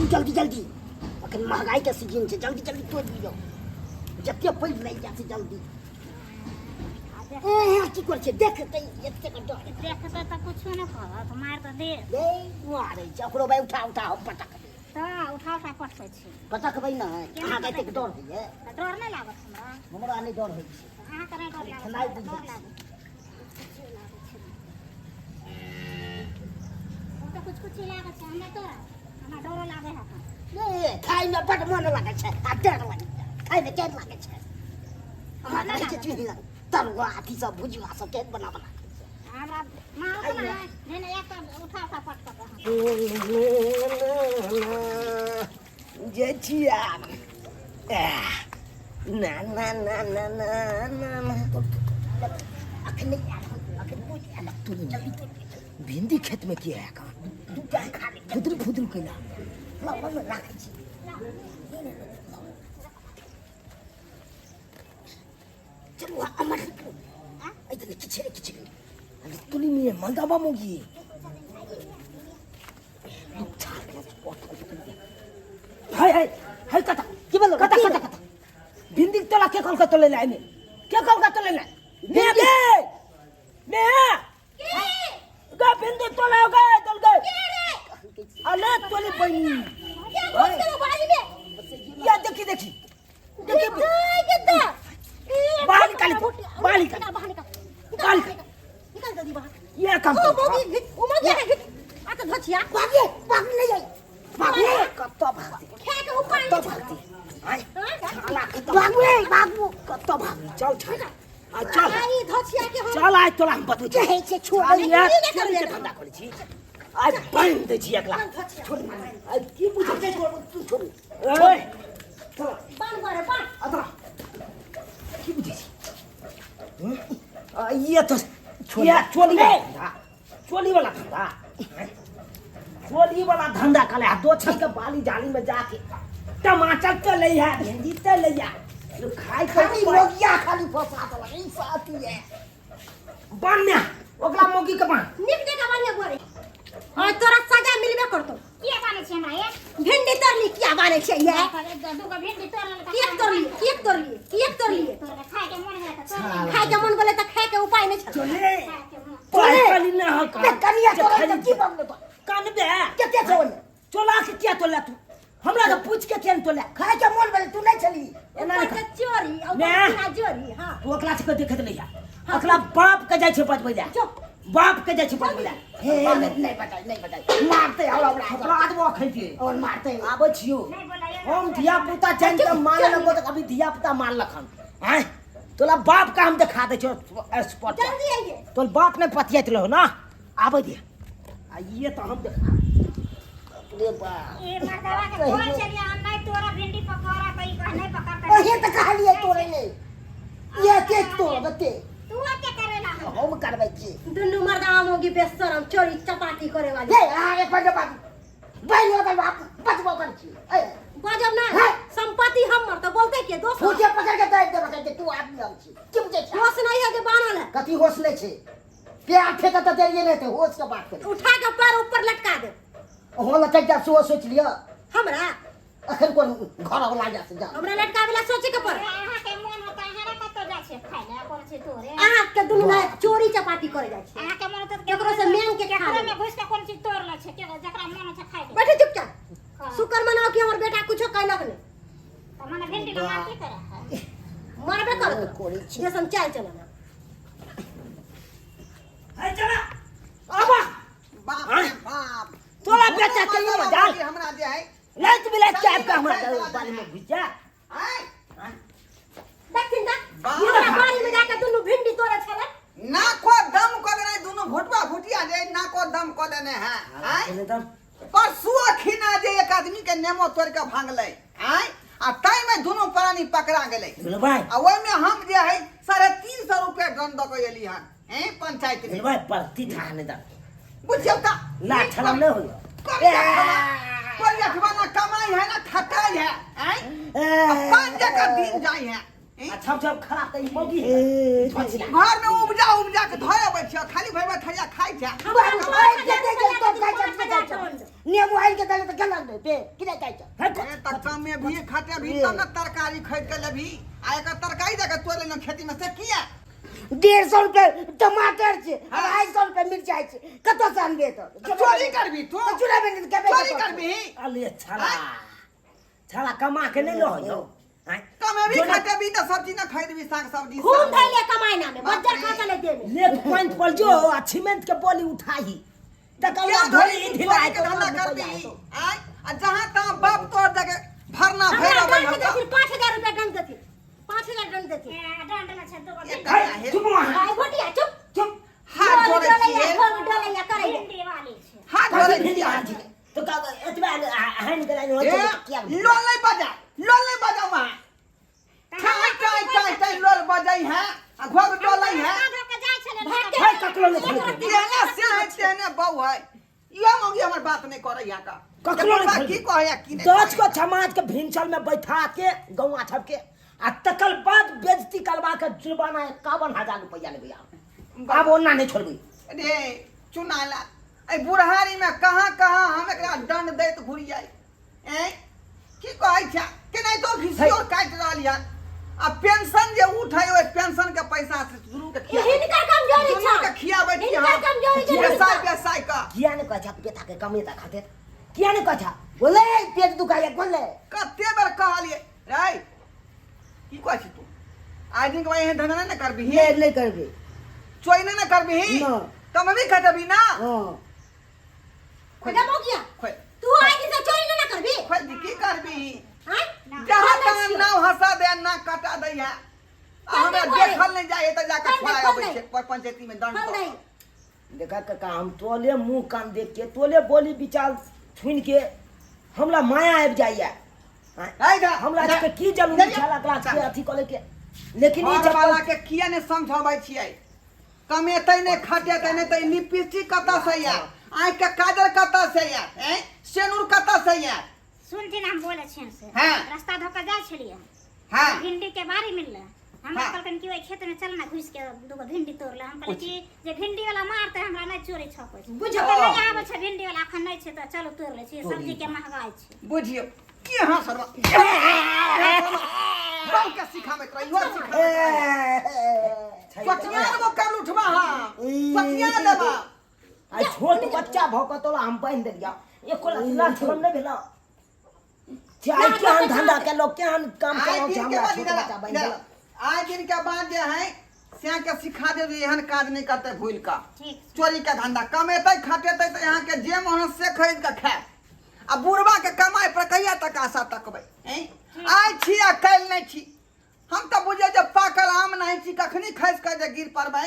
तोड़ू जल्दी जल्दी अखन महंगाई के सीजन छै जल्दी जल्दी तोड़ि लियौ जते पैघ लागि जाय छै जल्दी ए की करै छै देख तऽ एतेक डर देखतै तऽ कुछो नहि कहत मारि तऽ दे ए मारै छै ओकरो भाइ उठा उठा हम पटकबै तऽ उठा उठा पटकै छी पटकबै नहि अहाँके एतेक डर होइए तऽ डर नहि लागत हमरा हमरा नहि डर होइ छै अहाँके नहि डर लागत खेनाइ हमरा बुझै डर छी। लागत ओ तऽ कुछ कुछ लागत छै हमरा तोरा हमरा डरो लागै है ए खाइमे बड्ड मन लागै छै आ डर लागै छै खाइमे केहन लागै छै अहाँ कहै छै चूल्ही लग तरुआ अथी सब भुजिया सब केहन बना बना खाइ छै हमरा मारत ने नहि नहि एक तऽ उठा उठा पटकत अहाँ जे छिया ना ना ना ना ना ना ना अखन नहि आयल अखन बुझ आयल जल्दी तोड़ भिंडी खेत में किया है कहाँ दूटा खा ले फुदरू फुदरू कैला लाउ लाउ राखै छी चलू अमर एहि तऽ किछु ने किछु अरे तुली मिये मंदाबा मोगी हाय हाय हाय कता की बोलो कता कता कता भिंडी तोला के कल का तोले ले आइमे के कल का तोले ले ने गे ने गा भिंडी तोला हो गए दल गए अले तोली बनी या देखी देखी देखी बाहर निकाली तो, बाहर निकाल। बाहर निकाल बाहर निकाल। निकाल जल्दी बाहर ये काम ओ कर मौगी ओ मौगी है आ तऽ धचिया भागे भाग नहि जाइ भागे कत्तो भागती खाए के उपाय कत्तो भागती आय छाला कत्तो भागू रे भागू कत्तो भागती चल छाला आ चल आई धचिया के हम चल आइ तोरा हम बतबै जे छी होइ छै छोड़ आइ यार की चोरी के करबै? धंधा करै छी आइ बान्हि दै छी एकला छोड़ आइ की बुझै छोड़ तू छोड़ ए चल बान करे बान अतरा की बुझै छी हम्म? आ ये तो ये चोली वाला धंधा चोली वाला धंधा चोली वाला धंधा कले आ दो छल के बाली जाली में जाके टमाटर तो ले है भिंडी तो ले है लोग खाइ के खाली मोगिया खाली फंसा देलक ई साथी है बान्ह ओकरा मौगी के बान्ह नीक जगह बानिया गोरे और तोरा सजा मिलबे करतो किया बाने छै हमरा ए भिंडी तोड़ली किया बाने छै ये दूगो भिंडी तोड़ लेलक किएक तोड़ली किएक तोड़ली किएक तोड़ली तोड़ खाय के मन गेलै तऽ तोड़ लेलक। खाय के मन गेलै तऽ खाय के उपाय नहि छल चले खाय के मन पढ़ल ना हो बे कनिया तोड़ै तऽ की बमलो तो कानबे कते छै ओहिमे चोला के किया तोला तू हमरा के पूछ के किया ने तोला खाय के मन भेलै तू नहि छली एना नहि ऊपर से चोरी और ने। बिना चोरी हां तू ओकरा से देखैत नहीं है ओकरा बाप के जाइ छै बजबै लए जो। बाप के जाइ छै बजबै लए हे नहीं नहीं बताई नहीं बताई मारते हमरा हमरा ओकरा आदमी अखन के और मारते आबै छियो नहि बोलाइए हम धिया पुता जानि के मार लगो तऽ अभी धिया पुता मार लखन आँय तोला बाप का हम देखा दै छियो स्पॉट पर। जल्दी आइए तोल बाप ने पतियाइत रहो ना आबै दे आ ये तो हम देखा रे बाप ए मर्दवा के बोल चलिए हम नहीं तोरा भिंडी पकौड़ा तो ई कह नहीं पकड़ता अहे तऽ कहलियै तोड़ै नहि ये के तोड़ बते तू के करेला हम करबै की दुनू मर्दा मोगी बेशरम चोरी चपाटी करे वाली हे अहाँ एक बार बात बैल होतै बाप बचबो कर छी ए बजब ना है। संपत्ति हमर तो बोलते के दोस्त फूटे पकड़ के दाबि देबऽ कहै तू आदमी हम छी की बुझै छी होश नहीं है जे बानल है कथी होश नहि छै प्यार ठेका तऽ देलियै नहि तऽ होश के बात करी उठा के पैर ऊपर लटका दे हो लटक जा सेहो सोचि लिअ हमरा अखन कोन घर वाला जा से जा हमरा लटकावे ला सोचे के पड़े अहाँ के मन होता अहाँ ना कतौ जाइ छियै खाय लए कोन छै तोरे अहाँ के दुनू भाई चोरी चपाटी करे जाइ छी अहाँ के मन होता केकरो से मांग के खा केकरो लेबै। में घुसि के कोन चीज तोड़ लै छै केकरो जकरा मन होइ छै खाय के बैठे चुपचाप शुक्र मनाओ कि हमर बेटा कुछो कैलक नहीं तऽ मने भिंडी के मार की करे है मारबे करत करै छी। जैसन चाल चलना है चला आबा बाप रे बाप तोरा बेटा के दुनू मजाल। मर्दवा हमरा जे है लाइट बिलाइट के आबि के हमरा बारी में घुसि जा आँय? देखथिन त बाप हमरा बाड़ी में जाके दुनू भिंडी तोड़े छलै नाको दम कऽ देने दुनू भोटवा भुटिया जे नाको दम कऽ देने है आँय एकदम परसुओ खिना जे एक आदमी के नेमो तोड़ के भांगलै आँय आ ताहिमे दुनू प्राणी पकड़ा गेलै दुनू भाई आ ओहिमे हम जे है 350 रुपया दंड दऽ के एली हन हैं पंचायत में दुनू भाई परती था ने दा बुझियौ तऽ ला ठलम नहीं होई करिया ना कमाई है ना खटाई है आँय आ पाँच जगह दिन जाई है आ छप छप खराब त ई मौगी है ए घर में उपजा उपजा के धोए अबै छियै खाली भरि भरि थरिया खाइ छै बाबू आइ के दे दे तो खाइ छै खाइ छै नेबो आनि के देले त गेलन रे पे कि नहि खाइ छै ए त कमे भी खटे भी तब ने तरकारी खरीद के लेबही आ एकर तरकारी जाके तोड़ि लेलहुँ खेती में से किया 150 रुपए टमाटर छै 250 रुपए मिरचाइ छै कतऽ से अनबे तऽ चोरी करबी तू चुराबे नहि तऽ चोरी करबी अले छला छला कमा के नहीं रहो यौ आँय? कमेबी जोना- खटेबी तऽ सब्जी न खरीदबी साग सब्जी खून धैले कमाइना में बज्जर खा चले दे में लेक पॉइंट पर जो आ सीमेंट के बोली उठाही तकर क्या बाद ढोली धोली ढिला के धंधा करबी आय आ जहां तहां बाप तोर जगह भरना हमरा भैर अबै दंड हौ देथिन 5000 रुपया दंड देथिन 5000 दंड देथिन ए, दंड न छै दूगो एक भिंडी कन्या हे चुप वहाँ भाई गोटिया चुप चुप हाथ जोड़ै डोलैया छियै घोर डोलैया करै भिंडी वाली छै हाथ कथी जोड़ै भिंडी छियै हाथ छै तो का एतबा हानि कराइ ए किया लोल नहीं बजा लोल नहीं बजा वहाँ टाइ टाइ टाइ टाइ लोल बजै है आ घोघ डोलै है भाई ककरो नहीं खोलबै। जेने से है तेने बहु है इहो मौगी हमर बात नहीं करै है का ककरो नहीं बात खोलबै। की कहै है की नहीं दस को समाज के भिनसर में बैठा के गौआ छप के आ तकर बाद बेजती करवा के जुर्माना 51,000 रुपया लेबै आब आब ओना नहीं छोड़बै रे चुनाला एहि बुढ़ारी में कहाँ कहाँ हम एकरा दंड दैत घुरियै ऐं की कहै छै केनाहितो घिसियो काटि रहल यऽ आ पेंशन जे उठै ओहि पेंशन के पैसा से दुनू के खियाबै हिनकर कमजोरी दुनू छै के खियाबै छी हिनकर हम कमजोरी छै बेसाय बेसाय कऽ किया नहीं कहै छह बेटा के कमेता खातिर किया नहीं कहै छह बोले पेट दुखाइया बोले कते बेर कहलियै रे की कहै छी तू आइ दिन के बाद एहन धंधा नहि ने करबिही नहीं नहीं करबे चोरी नहि ने करबिही ना। कमेबी खटेबी ना हाँ खोल रे मौगिया खोल तू आज से चोरी ना करबी खोल दी की करबिही हां जहाँ तहाँ नाव हंसा दे ना कटा दै है आ हमरा खोल दे, देखल नहीं जाए तऽ जाके खोल दे, छोड़ा खोल अबै दे। छै पर पंचायती में दंड खोल दऽ। दे देखा काका हम तोले मुंह कान देख के तोले बोली विचार सुन के हमरा माया आबि जाइए है दा, हमरा दा। सबके की जरूरी जा, छल एकरा सबके अथी करे के लेकिन ई घर वाला चप्पल के किया ने समझाबै छियै कमेतै नहि खटेतै नहि तऽ लिपस्टिक कतऽ से आयत आँखि के काजल कतऽ से आयत ऐं सेनुर कतऽ से आयत सुनथिन हम बोलै छियनि से हाँ। रास्ता धोकर जाइ छलियै हाँ भिंडी के बारी मिललै हमरा हाँ। कहलकनि कि ओहि खेत में चल ना घुसि के दूगो भिंडी तोड़ ले हम कहलियै कि जे भिंडी वाला मारतै हमरा नहि चोरी छपै छै बुझो तऽ नहि आबै छै भिंडी वाला एखन नहि छै तऽ चलू तोड़ लै छी सब्जी के महगाइ छै बुझियौ की हाँ सरवा बहु के सिखाबैत रही इहो सिखाबैत रही पचिया देबो कर उठबा हाँ पचिया देबा आ छोट बच्चा भऽ कऽ तोरा हम बान्हि देलियौ एको लाख शरम नहि भेलौ चाहे केहन धंधा के लोग केहन काम आइ करै छै दिन के हमरा बाद छोट इधर बच्चा बान्हि इधर देलक आइ दिन के बाद जे है से के सिखा देब जे एहन काज नहि करते भूल का ठीक चोरी के धंधा कमेतै खटेतै तऽ यहाँ के जे मन से खरीद के खायब आ बुढ़वा के कमाई पर कहिया तक आशा तकबै हैं? आइ छी आ काल्हि नहि छी हम तऽ बुझै जे पाकल आम नहि छी कखनी खसि कऽ जे गिर पड़बै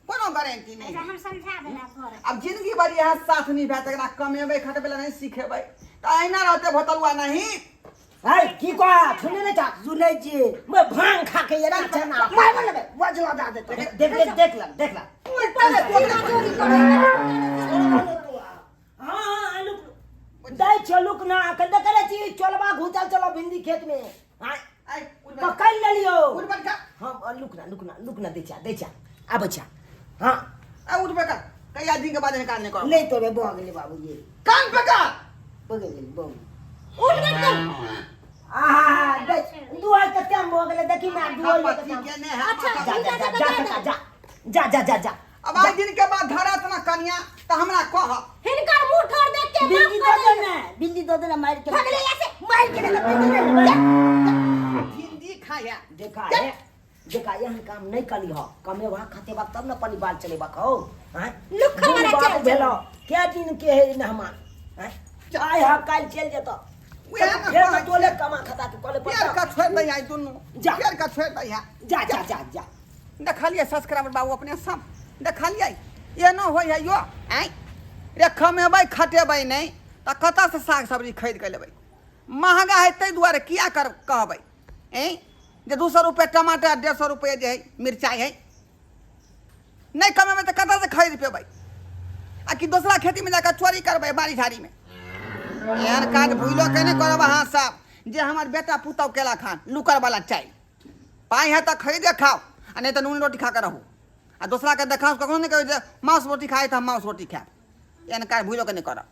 कोनो गारंटी नहि अच्छा हम समझा देला घर अब जिंदगी भर यहाँ साथ नहीं भए एकरा कमेबै खटबै लए नहि सिखेबै तऽ अहिना रहतै भोतलुआ नहीं है की कह सुने नहि छा सुनै छियै मैं भांग खा के एना छै ना मार लेबै बजला दऽ देतौ देख देख देख ल देख ल चोरी करै हाँ हाँ लुक दै छो लुक ना अखन देखे नै छी चोलबा घुसल चलो भिंडी खेत में हाँ आइ उठ बैठ पकड़ लेलियो उठ बैठ का हाँ लुक ना लुक ना लुक ना दै छा दै छा आबै छा हाँ आ उठ बैठ का कहिया दिन के बाद एहन काज नहि करब नहि तोरे भऽ गेलै बाबूजी कान पे का भऽ गेलै भऽ गेलै उठ बैठ कर आहा दै दुआर के टाइम भऽ गेलै देखी ना दुआर के पति टाइम के ने है अच्छा, जा जा जा जा जा जा जा जा जा जा अब आज दिन के बाद धरत ना कनिया तऽ हमरा कह हिनकर मुंह ठोर देख के बिल्ली माफ दऽ कर दे ने बिल्ली दऽ दे ने मारि के भगले ऐसे मारि के ने बिल्ली दे ने भिंडी खाया देखा है देखा एहन काम नहीं कली हो कमेबा खतेबा तब न परिवार चलेबा हो हैं लुक्खा दूर वाला बाप चल भेलो क्या दिन के है मेहमान हैं आय हा काल चल जेतो उएह ने फेर कहै तोले कमा खता के कले पेड़ पर का छोड़ दै है दुनू जा। पेड़ का छोड़ दै है जा जा जा जा देखलियै सब्सक्राइबर बाबू अपने सब देखलियै एनो होइ है यो आँय रे कमेबै खटेबै नहि तऽ कतऽसँ साग सब्जी खरीद कऽ लेबै महगा है ताहि दुआरे किया कर कहबै ऐँ जे 200 रुपये टमाटर 150 रुपये जे है मिरचाइ है नहि कमेबै तऽ कतऽसँ खरीद पेबै आ कि दोसरा खेतीमे जाकऽ चोरी करबै बाड़ी झाड़ीमे एहन काज भूलो के नहि करब अहाँ सब जे हमर बेटा पुतहु केलक हन लुकर वाला चाय। पाइ है तऽ खरीदे खाउ आ नहि तऽ नून रोटी खा कऽ रहू आ दोसराके देखाउ कखनो नहि कहबै जे मांस रोटी खाइ तऽ हम मांस रोटी खायब एहन काज भूलो के नहि करब।